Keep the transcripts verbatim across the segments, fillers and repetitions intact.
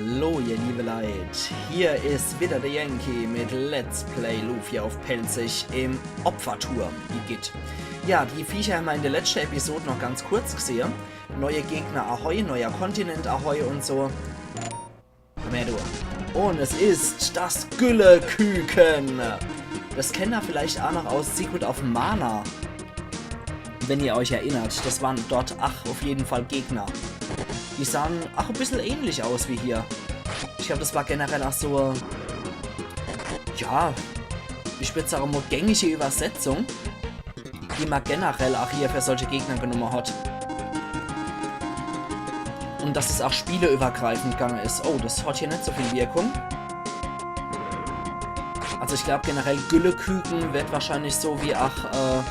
Hallo, ihr liebe Leit. Hier is wieder der Yankee mit Let's Play Lufia uff Pälzisch im Opferturm. Igitt. Ja, die Viecher hämmer in der letschte Episode noch ganz kurz gesehe. Neue Gegner ahoi, neuer Kontinent ahoi und so. Komm her, du. Und es ist das Gülleküken. Das kennt ihr vielleicht auch noch aus Secret of Mana. Wenn ihr euch erinnert, das waren dort, ach, auf jeden Fall Gegner. Die sahen, ach, ein bisschen ähnlich aus wie hier. Ich glaub, das war generell auch so, ja, ich würd sagen, eine gängige Übersetzung, die man generell auch hier für solche Gegner genommen hat. Und dass es auch spieleübergreifend gegangen ist. Oh, das hat hier nicht so viel Wirkung. Also ich glaube generell Gülleküken wird wahrscheinlich so wie auch äh,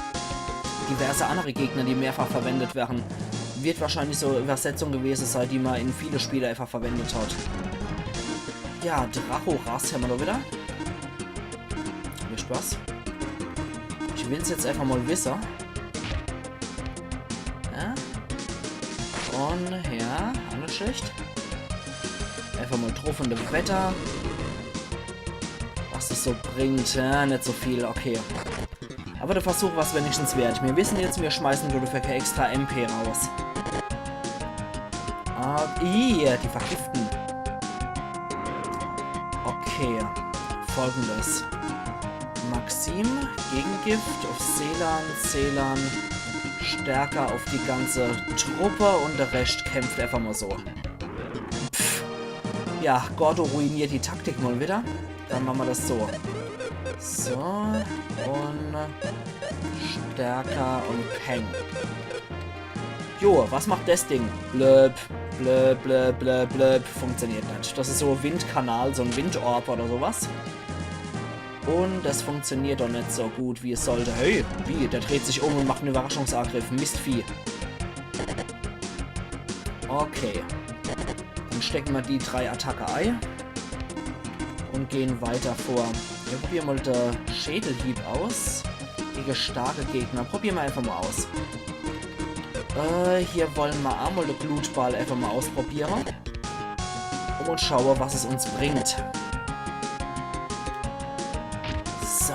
diverse andere Gegner, die mehrfach verwendet werden, wird wahrscheinlich so Übersetzung gewesen sein, die man in viele Spiele einfach verwendet hat. Ja, Drachoras hämmer da wieder. Viel Spaß. Ich will's jetzt einfach mal wissen. Ja. Und ja, auch nicht schlecht. Einfach mal drauf und weiter. Was es so bringt, ja, nicht so viel, okay. Aber der Versuch war's wenigstens wert. Wir wissen jetzt, wir schmeißen dafür kein extra M P raus. Ah, ih, die vergiften. Okay, folgendes. Maxim, Gegengift auf Selan, Selan, Stärker auf die ganze Truppe und der Rest kämpft einfach mal so. Pff. Ja, Gordo ruiniert die Taktik mal wieder. Dann machen wir das so. So, und Stärker und Peng. Jo, was macht das Ding? Blöb, blöb, blöb, blöb, blöb. Funktioniert nicht. Das ist so ein Windkanal, so ein Windorb oder sowas. Und das funktioniert doch nicht so gut, wie es sollte. Hey, wie? Der dreht sich um und macht einen Überraschungsangriff. Mistvieh. Okay. Dann stecken wir die drei Attacke ein. Und gehen weiter vor. Wir probieren mal der Schädelhieb aus. Gegen starke Gegner. Probieren wir einfach mal aus. Äh, hier wollen wir auch mal den Blutball einfach mal ausprobieren. Und mal schauen, was es uns bringt. So.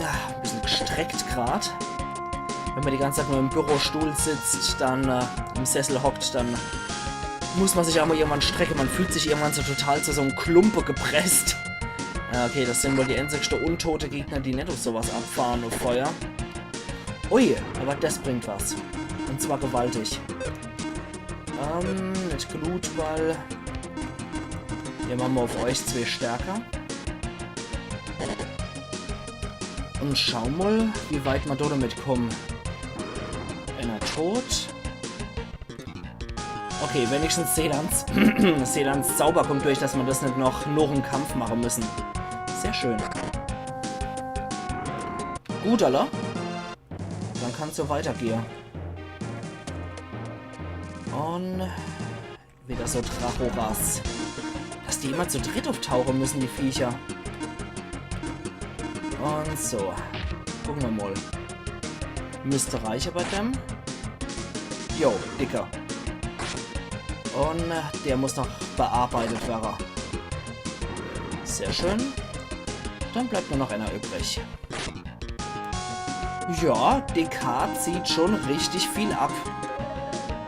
Ja, ein bisschen gestreckt grad. Wenn man die ganze Zeit nur im Bürostuhl sitzt, dann äh, im Sessel hockt, dann muss man sich auch mal irgendwann strecken. Man fühlt sich irgendwann so total zu so einem Klumpe gepresst. Ja, okay, das sind wohl die einzigste untote Gegner, die nicht auf sowas abfahren, auf Feuer. Ui, aber das bringt was. Und zwar gewaltig. Ähm, mit Glutball. Hier machen wir auf euch zwei stärker. Und schau mal, wie weit wir da damit kommen. Einer tot. Okay, wenigstens Selans, Selans Zauber kommt durch, dass wir das nicht noch, noch einen Kampf machen müssen. Sehr schön. Gut, alla. Dann kann's so weitergehen. Und wieder so Drachoras. Dass die immer zu dritt auftauchen müssen, die Viecher. Und so. Gucken wir mal. Müsste reichen bei dem. Jo, dicker. Und der muss noch bearbeitet werden. Sehr schön. Dann bleibt nur noch einer übrig. Ja, Dekar zieht schon richtig viel ab.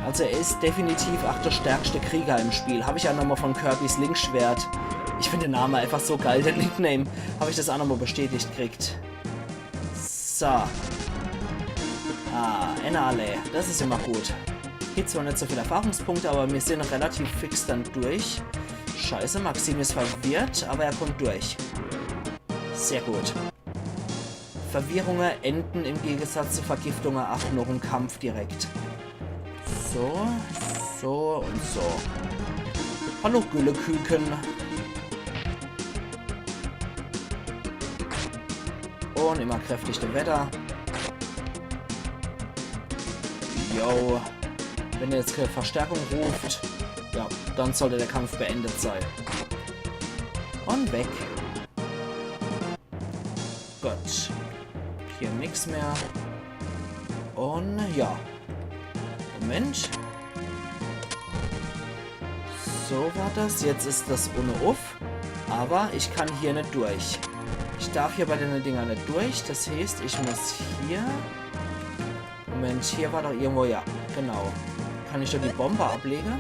Also er ist definitiv auch der stärkste Krieger im Spiel. Habe ich ja nochmal von Kirby's Linkschwert. Ich finde den Namen einfach so geil, den Nickname. Habe ich das auch nochmal bestätigt gekriegt. So. Ah, Enale. Das ist immer gut. Gibt zwar nicht so viele Erfahrungspunkte, aber wir sind relativ fix dann durch. Scheiße, Maxim ist verwirrt, aber er kommt durch. Sehr gut. Verwirrungen enden im Gegensatz zu Vergiftungen auch noch im Kampf direkt. So, so und so. Hallo, Gülleküken. Und immer kräftig de Wetter. Yo. Wenn er jetzt keine Verstärkung ruft, ja, dann sollte der Kampf beendet sein. Und weg. Gut. Hier nix mehr. Und ja. Moment. So war das. Jetzt is das unne uff. Aber ich kann hier net durch. Ich darf hier bei denne Dinger net durch. Das heeßt, ich muss hier... Moment, hier war doch irgendwo, ja, genau. Kann ich do die Bombe ablege?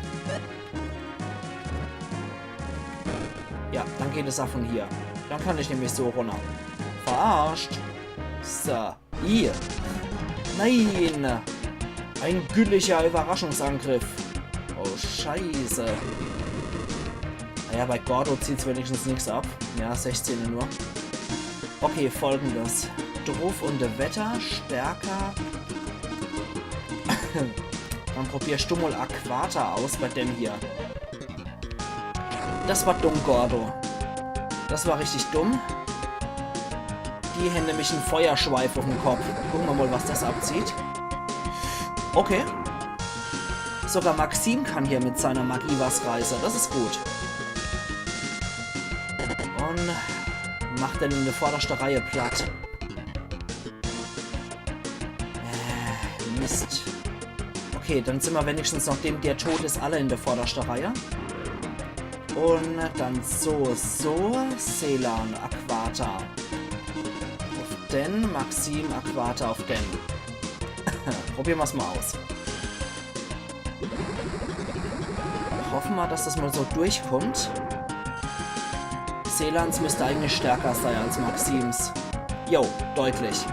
Ja, dann geht es auch von hier. Dann kann ich nämlich so runner. Verarscht. So. I. Nein! Ein gülliger Überraschungsangriff. Oh, Scheiße. Naja, bei Gordo zieht's wenigstens nix ab. Ja, sechzehn nur. Okay, folgendes. Druff und Wetter, stärker. Dann probierst du mal Aquata aus bei dem hier. Das war dumm, Gordo. Das war richtig dumm. Die hän nämlich en Feuerschweif uffm Kopf. Gucke mer mal, was das abzieht. Okay. Sogar Maxim kann hier mit seiner Magie was reiße. Das is gut. Und macht den in der vorderschte Reihe platt. Äh, Mist. Okay, dann sin mer wenigstens, nachdem der tot is, alle in der vorderschte Reihe. Und dann so, so, Selan, Aquata. Uff den, Maxim, Aquata, uff den. Probiere mer's mal aus. Hoffe mer, dass das mal so durchkommt. Selans müsst eigentlich stärker sei als Maxims. Jo, deutlich.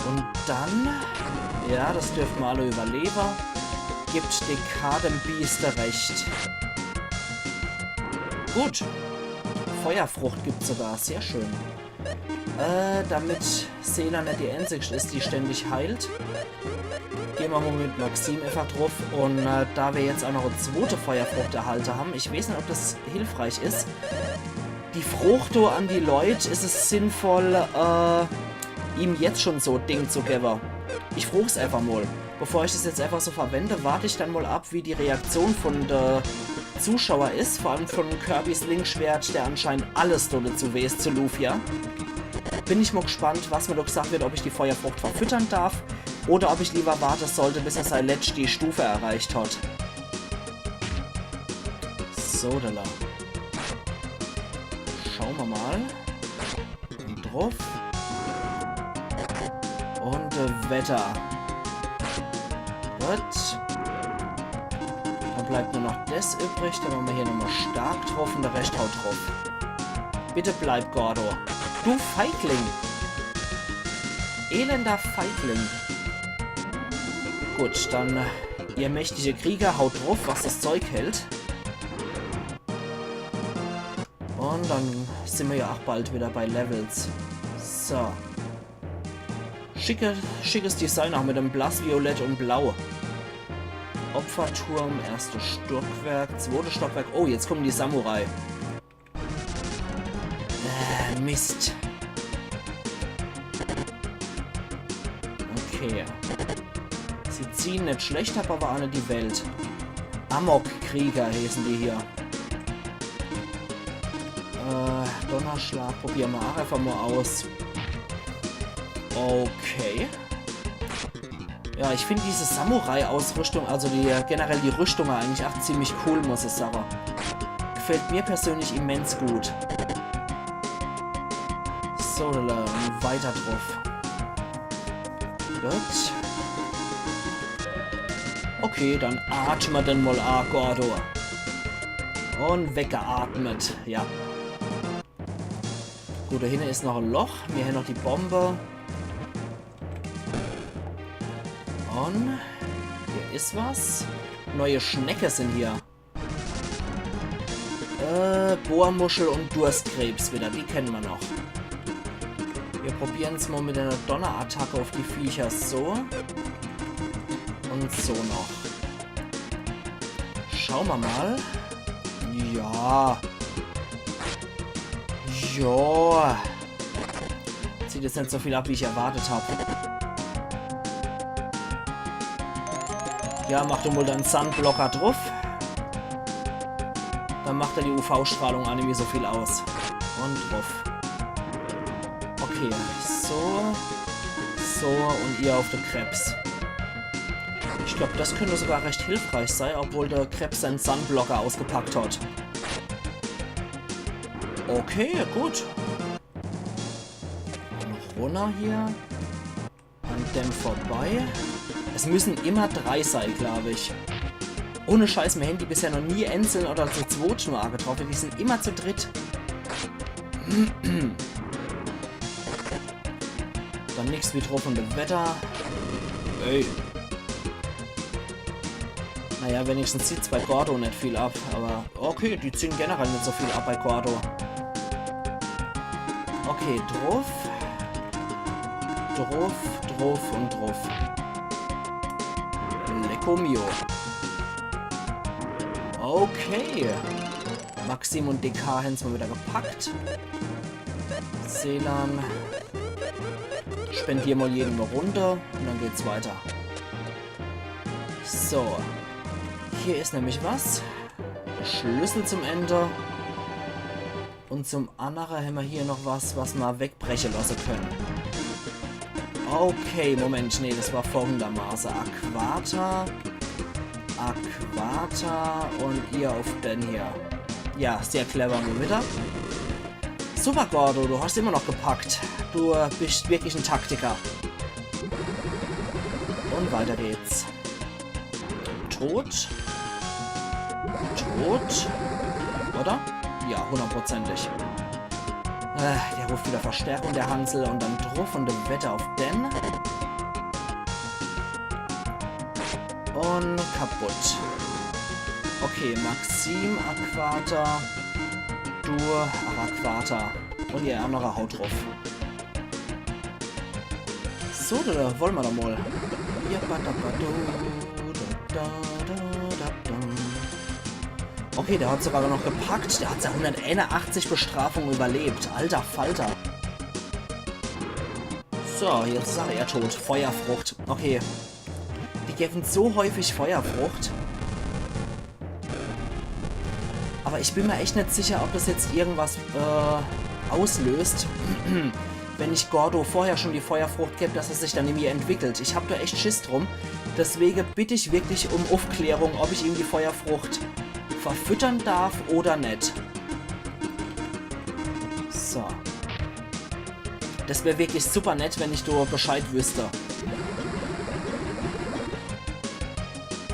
Und dann, ja, das dürfte mer alle überlebe, gibt Dekar dem Bieste recht. Gut. Feuerfrucht gibt's sogar, sehr schön. Äh, damit Selan net die Einzigste is, die ständig heilt, gehn mer mal mit Maxim einfach druff. Und äh, da mer jetzt auch noch e zwote Feuerfrucht erhalte hän, ich weeß net, ob das hilfreich is. Die Frucht do an die Leut, is es sinnvoll, äh, ihm jetzt schon so e Ding zu gewwe? Ich fruch's einfach mal. Bevor ich das jetzt einfach so verwende, wart ich dann mal ab, wie die Reaktion von de Zuschauer is, vor allem von Kirbys Linkschwert, der anscheinend alles do dazu weeß zu Lufia. Bin ich mal gespannt, was mer do gesagt wird, ob ich die Feuerfrucht verfüttern darf oder ob ich lieber warte sollte, bis er sei letzti Stufe erreicht hat. So, da lang. Schaue mer mal. Und druff. Und äh, Wetter. Gut. Dann bleibt nur noch das übrig. Dann mache mer hier nochmal stark druff und der Rest haut druff. Bitte bleib, Gordo. Du Feigling. Elender Feigling. Gut, dann, äh, ihr mächtige Krieger, haut druff, was das Zeug hält. Und dann sin mer ja auch bald wieder bei Levels. So. Schicke, schickes Design auch mit dem Blassviolett und Blau. Opferturm, erstes Stockwerk, zwotes Stockwerk. Oh, jetzt kommen die Samurai. Äh, Mist. Okay. Sie ziehen net schlecht ab, aber auch net die Welt. Amokkrieger heißen die hier. Äh, Donnerschlag, probiere mer auch einfach mal aus. Okay. Ja, ich find diese Samurai-Ausrüstung, also die, generell die Rüstung eigentlich auch ziemlich cool, muss ich sagen. Gefällt mir persönlich immens gut. So, dann weiter druff. Gut. Okay, dann atme den mal a, Gordo. Und weggeatmet, ja. Gut, da hinne is noch e Loch. Mir hän noch die Bombe. Und hier is was. Neue Schnecke sin hier. Äh, Bohrmuschel und Durstkrebs wieder. Die kenne mer noch. Mir probiere's mal mit einer Donnerattacke auf die Viecher. So. Und so noch. Schaue mer mal. Ja. Ja. Zieht jetzt net so viel ab, wie ich erwartet hab. Ja, mach du mal deinen Sunblocker druff. Dann macht er die U-V-Strahlung auch nimmi so viel aus. Und druff. Okay, so. So, und ihr auf de Krebs. Ich glaab, das könnt sogar recht hilfreich sei, obwohl de Krebs sein Sunblocker ausgepackt hat. Okay, gut. Noch runner hier. An dem vorbei. Es müssen immer drei sei, glaab ich. Ohne Scheiß, mir hän die bisher noch nie einzeln oder zu zweit nur agetroffe. Die sind immer zu dritt. Dann nix wie druff un de Wetter. Ey. Naja, wenigstens zieht's bei Gordo net viel ab, aber okay, die ziehen generell net so viel ab bei Gordo. Okay, druff. Druff, druff un druff. Lecko mio. Okay. Maxim un D K hän's mal wieder gepackt. Selan, spendier mal jedem e Runde un dann geht's weiter. So, hier is nämlich was. Schlüssel zum Ende. Un zum annere hämmer hier noch was, was mer wegbreche lasse können. Okay, Moment, nee, das war folgendermaße. Aquata, Aquata un ihr auf den hier. Ja, sehr clever mal wieder. Super, Gordo, du hast immer noch gepackt. Du, äh, bist wirklich en Taktiker. Un weiter geht's. Tot. Tot. Oder? Ja, hundertprozentig. Äh, der ruft wieder Verstärkung, der Hansel, un dann druff un de Wetter auf den. Un kaputt. Okay, Maxim, Aquata. Du, ach, Aquata. Un ihr annere haut druff. So, da, da wolle mer doch mal. Ja, ba, da, ba, do, da, da, da, da, da. Okay, der hat's sogar noch gepackt. Der hat ja hunderteinunachtzig Bestrafung überlebt. Alter Falter. So, jetzt is er tot. Feuerfrucht. Okay. Die geben so häufig Feuerfrucht. Aber ich bin mir echt net sicher, ob das jetzt irgendwas, äh, auslöst, wenn ich Gordo vorher schon die Feuerfrucht geb, dass er sich dann irgendwie entwickelt. Ich hab da echt Schiss drum. Deswege bitt ich wirklich um Aufklärung, ob ich ihm die Feuerfrucht verfüttern darf oder net. So. Das wär wirklich super nett, wenn ich do Bescheid wüsste.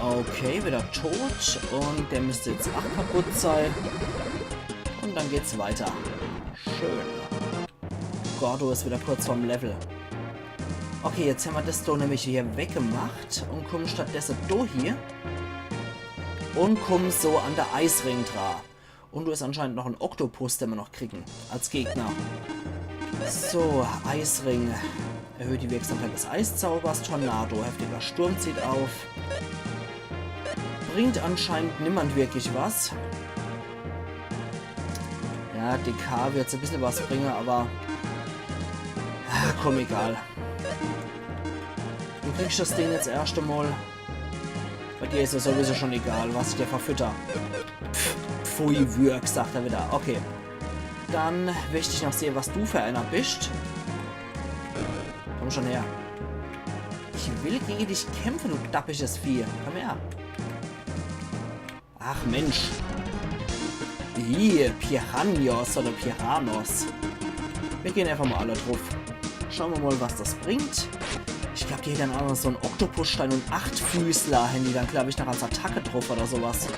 Okay, wieder tot. Un der müsst jetzt ach kaputt sei. Un dann geht's weiter. Schön. Gordo is wieder kurz vorm Level. Okay, jetzt hämmer das do nämlich hier weggemacht un kummen stattdesse do hier. Un kummen so an de Eisring dra. Un do is anscheinend noch en Oktopus, den mer noch kriegen als Gegner. So, Eisring. Erhöht die Wirksamkeit des Eiszaubers. Tornado. Heftiger Sturm zieht auf. Bringt anscheinend niemand wirklich was. Ja, D K wird's e bissel was bringe, aber, ah, komm, egal. Du kriegst das Ding jetzt erscht emol. Bei dir is es sowieso schon egal, was ich dir verfütter. Pff, pfui, Würg, sagt er wieder. Okay. Dann möcht ich noch sehe, was du für einer bist. Komm schon her. Ich will gegen dich kämpfen, du dappisches Vieh. Komm her. Ach Mensch. Hier, Piranhos oder Piranos. Wir gehen einfach mal alle druff. Schauen wir mal, was das bringt. Ich glaub, die hätten dann auch noch so en Oktopusstein un Achtfüßler, hätten die dann, glaub ich, noch als Attacke druff oder sowas.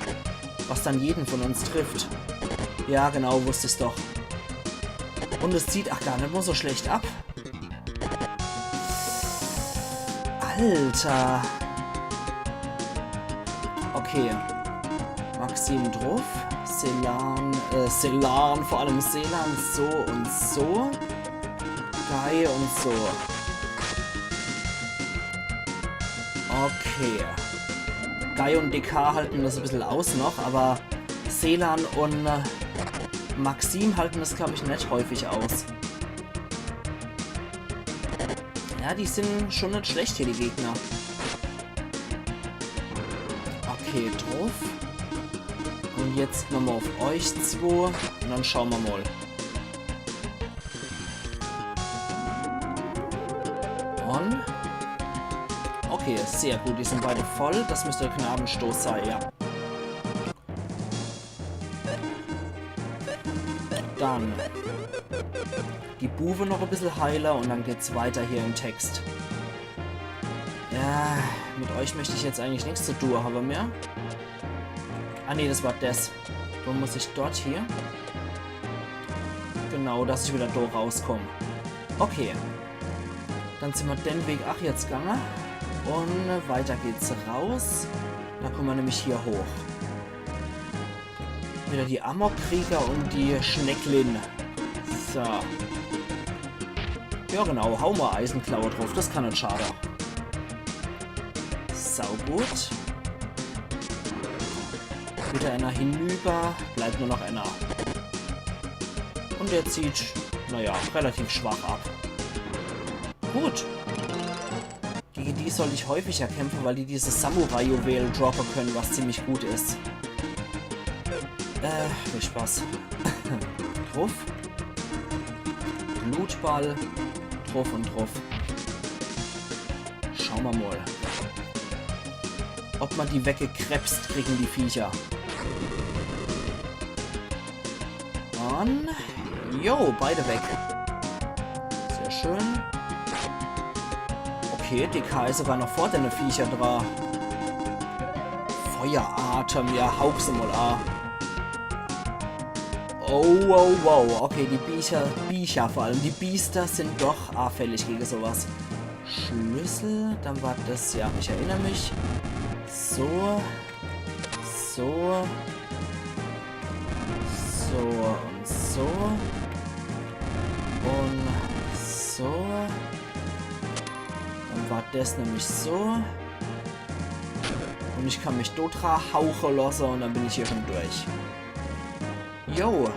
Was dann jeden von uns trifft. Ja, genau, wusst ich's doch. Un es zieht ach gar net mal so schlecht ab. Alter. Okay. Maxim druff. Selan, äh, Selan, vor allem Selan. So un so. Guy un so. Okay. Guy un D K halten das e bissel aus noch, aber Selan un, äh, Maxim halten das, glaub ich, net häufig aus. Ja, die sind schon net schlecht hier, die Gegner. Okay, druff. Un jetzt nochmal auf euch zwo. Un dann schauen wir mal. Un? Oh, Okay, sehr gut. Die sin beide voll. Das müsst de Gnadestoß sei, ja. Dann die Buwe noch e bissel heile un dann geht's weiter hier im Text. Ja, mit euch möcht ich jetzt eigentlich nix zu tun habe mehr. Ah nee, das war das. Dann muss ich dort hier. Genau, dass ich wieder do rauskomm. Okay. Dann sin mer den Weg ach jetzt gange. Un weiter geht's raus. Do komme mer nämlich hier hoch. Wieder die Amokkrieger un die Schnecklin. So. Ja genau, hau mer Eisenklaue druff. Das kann net schade. Saugut. Wieder einer hinüber. Bleibt nur noch einer. Un der zieht, naja, relativ schwach ab. Gut. Gegen die sollt ich häufiger kämpfe, weil die diese Samurai-Juwelen droppe können, was ziemlich gut is. Äh, viel Spaß. Druff. Blutball. Druff un druff. Schau mer mol, ob mer die weggekrebst kriegen, die Viecher. Un jo, beide weg. Sehr schön. Okay, D K is sogar noch vor dene Viecher dra. Feueratem, ja, hau se mol a. Oh, wow, wow. Okay, die Viecher, Viecher vor allem, die Biester sin doch anfällig gegen sowas. Schlüssel, dann war das, ja, ich erinner mich. So, so, so un so un so. Dann war das nämlich so. Un ich kann mich dort ra hauche losse un dann bin ich hier schon durch. Jo.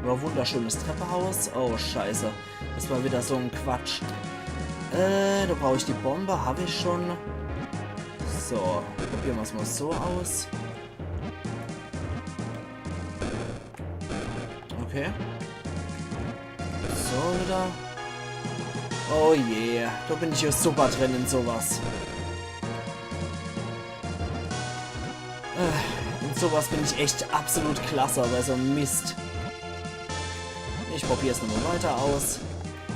War wunderschönes Treppehaus. Oh, scheiße. Das war wieder so en Quatsch. Äh, do brauch ich die Bombe. Hab ich schon. So, probiere mer's mol so aus. Okay. So, wieder. Oh je, do bin ich ja super drin in sowas. Äh, in sowas bin ich echt absolut klasse, aber so en Mist. Ich probier's nochmal weiter aus.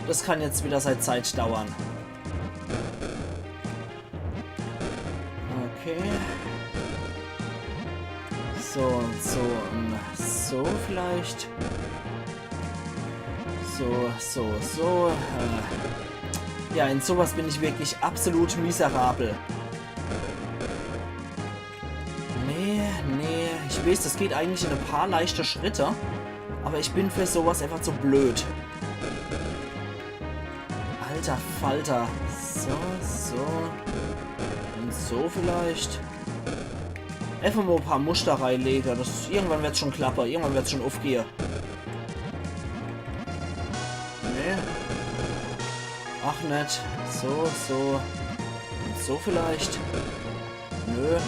Das kann jetzt wieder sei Zeit dauern. Okay. So, so, un so vielleicht. So, so, so. Äh. Ja, in sowas bin ich wirklich absolut miserabel. Nee, nee. Ich weiß, das geht eigentlich in e paar leichte Schritte. Aber ich bin für sowas einfach zu blöd. Alter Falter. So, so. Un so vielleicht. Einfach mol e paar Muster reilege. Das, irgendwann wird's schon klappe. Irgendwann wird's schon uffgehe. Nee. Ach, net. So, so. Un so vielleicht. Nö.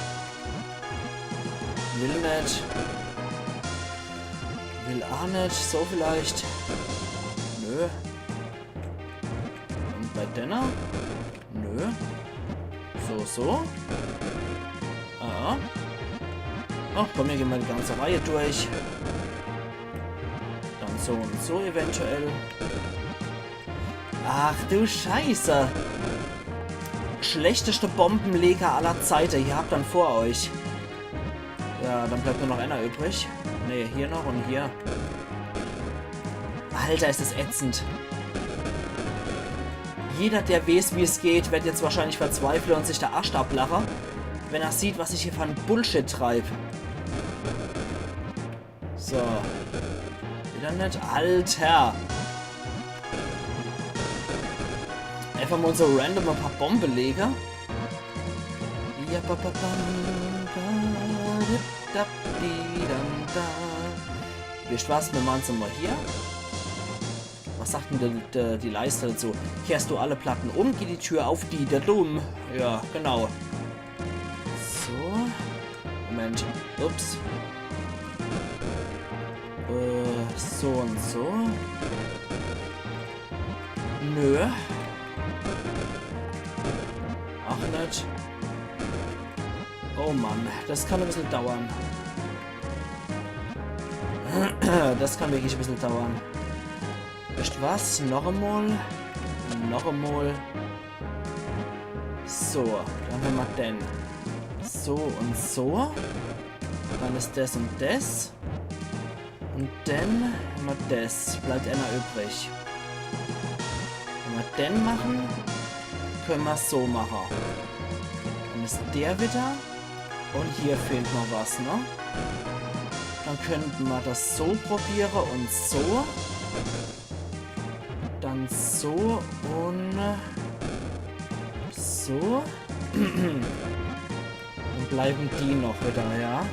Will net. Will a net. So vielleicht. Nö. Un bei denne? Nö. So, so. Ah. Ach komm, mir gehn mol die ganze Reihe durch. Dann so un so eventuell. Ach du Scheiße. Schlechteste Bombeleger aller Zeite. Ihr habt dann vor euch. Ja, dann bleibt nur noch einer übrig. Nee, hier noch un hier. Alter, is das ätzend. Jeder, der weiß, wie es geht, wird jetzt wahrscheinlich verzweifle un sich de Arsch ablache, wenn er sieht, was ich hier für en Bullshit treib. So. Wieder net. Alter! Einfach mol so random e paar Bombe lege. Ja, ba, ba, bam, ba, di, da, di, dam, da. Wisst was, mir machen's mol hier. Was sagt denn die, die, die Leiste dazu? Kehrst du alle Platten um, geht die Tür auf, die da dumm. Ja, genau. So. Moment. Ups. Äh, so un so. Nö. Ach net. Oh Mann, das kann e bissel dauern. Das kann wirklich e bissel dauern. Weescht was? Noch emol. Noch emol. So, dann hämmer den. So und so. Dann is des und des. Und dann hämmer des. Bleibt äner übrig. Wenn mer den mache, kenne mer so mache. Dann is der wieder. Und hier fehlt noch was, ne? Dann kennte mer das so probiere und so. Dann so und so. Dann bleiben die noch wieder, ja.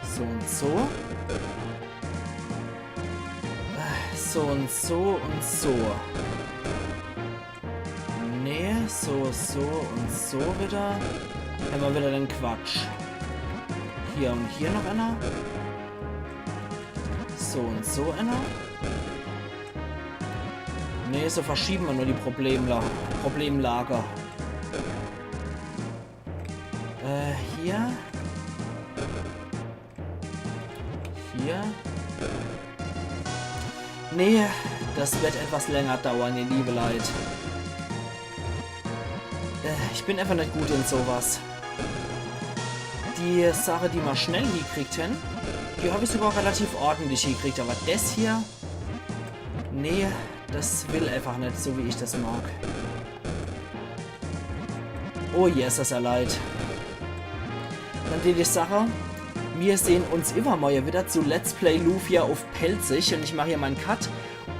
So und so. So und so und so. Nee, so, so und so wieder. Hämmer wieder den Quatsch. Hier und hier noch äner. So und so äner. Nee, so verschiebe mer nur die Problemla Problemlage. Äh, hier. Hier. Nee, das wird etwas länger dauern, ihr liebe Leit. Äh, ich bin einfach net gut in sowas. Die Sache, die mer schnell hiekriegt hen, die hab ich sogar relativ ordentlich hiekriegt, aber des hier, nee, das will einfach net so, wie ich das mag. Oh yes, das is ja leid. Dann deet ich sache, mir sehn uns iwwermorje wieder zu Let's Play Lufia uff Pälzisch und ich mach hier mein Cut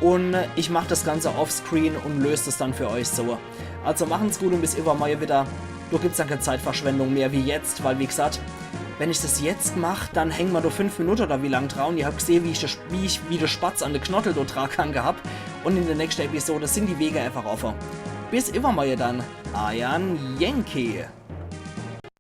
und ich mach das Ganze offscreen und lös es dann für euch so. Also machen's gut und bis iwwermorje wieder. Do gibt's dann kee Zeitverschwendung mehr wie jetzt, weil wie gesagt, wenn ich das jetzt mach, dann hänge mer do fünf Minute oder wie lang dra und ihr habt gesehn, wie ich, das, wie ich wie de Spatz an de Knottel do dra ghange hab. Und in der nächsten Episode sind die Wege einfach offen. Bis iwwermorje dann, eier Yankee.